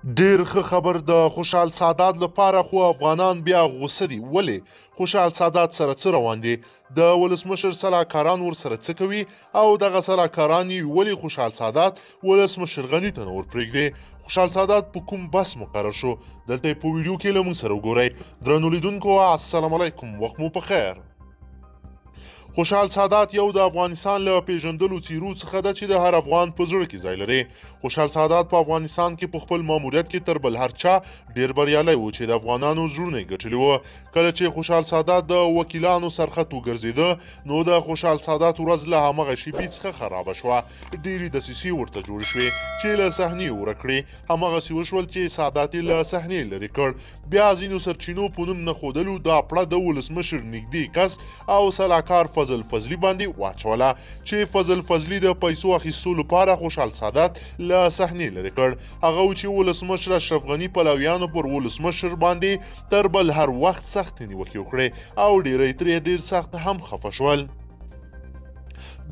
ډیر ښه خبر د خوشحال سادات لپاره، خو افغانان بیا غوسه دي. ولې خوشحال سادات سره څه روان دي؟ د ولسمشر سلاکاران ورسره څه کوي؟ او دغه سلاکاران یې ولې خوشحال سادات ولسمشر غني ته نه ورپرېږدي؟ خوشحال سادات په کوم بس مقرر شو؟ دلته یې په ویډیو کې له موږ سره وګورئ. درنو لیدونکو، السلام علیکم، وخت مو په خیر. خوشحال سادات یو د افغانستان له پیژندلو څیرو څخه ده چې د هر افغان په زړه کې ځای لري. خوشحال سادات په افغانستان کې په خپل ماموریت کې تر بل هر چا ډیر بریالی و چې د افغانانو زړونه یې ګټلي وو. کله چې خوشحال سادات د وکیلانو سرخط وګرځېده، نو د خوشحال سادات ورځ له همغه شیبې څخه خرابه شوه. ډېرې دسیسې ورته جوړې شوې چې له صحنې ورک کړي. همغسې وشول چې سادات یې له صحنې لرې کړ. بیا ځینو سرچینو په نوم نه ښودلو دا پړه د ولسمشر نږدې کس او سلاکار فضل فضلي باندې واچوله چې فضل فضلي د پیسو اخیستو لپاره خوشحال سادات له صحنې لرې کړ. هغه و چې ولسمشر اشرف غني پلویانو پر ولسمشر باندې تر بل هر وخت سختې نیوکې وکړې او ډیری ترې ډیر سخت هم خفه شول.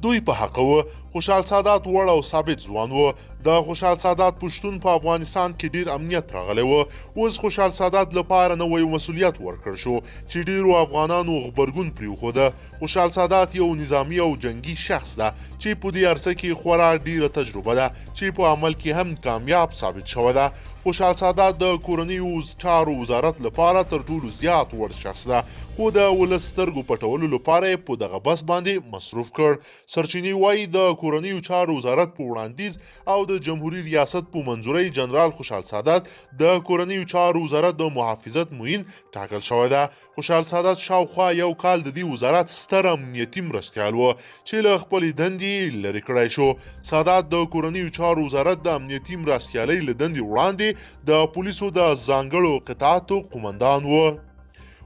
دوی په حق و. خوشحال سادات وړ او ثابت ځوان و. د خوشحال سادات په شتون په افغانستان کې ډیر امنیت راغلی و. اوس خوشحال سادات لپاره نوی مسولیت ورکړ شو چې ډیرو افغانانو غبرګون پرې وښوده. خوشحال سادات یو نظامی او جنګي شخص ده چې په دې عرصه کې خورا ډیره تجربه ده چې په عمل کې هم کامیاب ثابت شوی ده. خوشحال سادات د کورنیو چارو وزارت لپاره تر ټولو زیات وړ شخص ده، خو د ولس سترګو پټولو لپاره یې په دغه بس باندې مصروف کړ. سرچینې وایي، د کورنیو چارو وزارت په وړاندیز او د جمهوري ریاست په منظورۍ جنرال خوشحال سادات د کورنیو چارو وزارت د محافظت معین ټاکل شوی ده. خوشحال سادات شاوخوا یو کال د دې وزارت ستر امنیتي مرستیال و چې له خپلې دندې یې لرې کړای شو. سادات د کورنیو چارو وزارت د امنیتي مرستیالۍ له دندې وړاندې د پولیسو د ځانګړو قطعاتو قومندان و.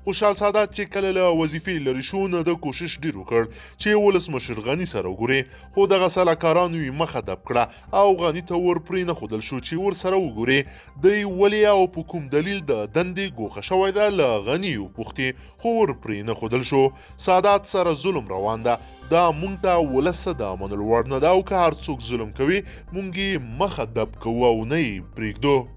خوشحال سادات چې کله له وظیفې لرې شو، نو ده کوشش ډیر وکړ چې ولسمشر غني سره وګوري، خو دغه سلاکارانو یې مخه دب کړه او غني ته ور پرې نه ښودل شو چې ورسره وګوري. دی ولې او په کوم دلیل د دندې ګوښه شوی ده، له غني یې وپوښتي، خو ور پرې نه ښودل شو. سادات سره ظلم روان ده، دا مونږ ته ولس ته د منلو وړ نه ده او که هر څوک ظلم کوي، مونږ یې مخه دب کوو او نه یې پرېږدو.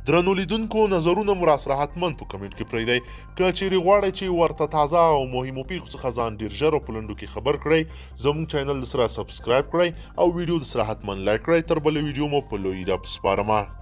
درنو لیدونکو، نظرونه مو راسره حتما په کمنټ کې پرېږدئ. که چیرې غواړئ چې ورته تازه او مهمو پیښو څخه ځان ډیر ژر او په لنډو کې خبر کړئ، زموږ چینل د سره سبسکرایب کړئ او ویډیو د سره حتما لایک کړئ. تر بلې ویډیو مو په لوی رب سپارمه.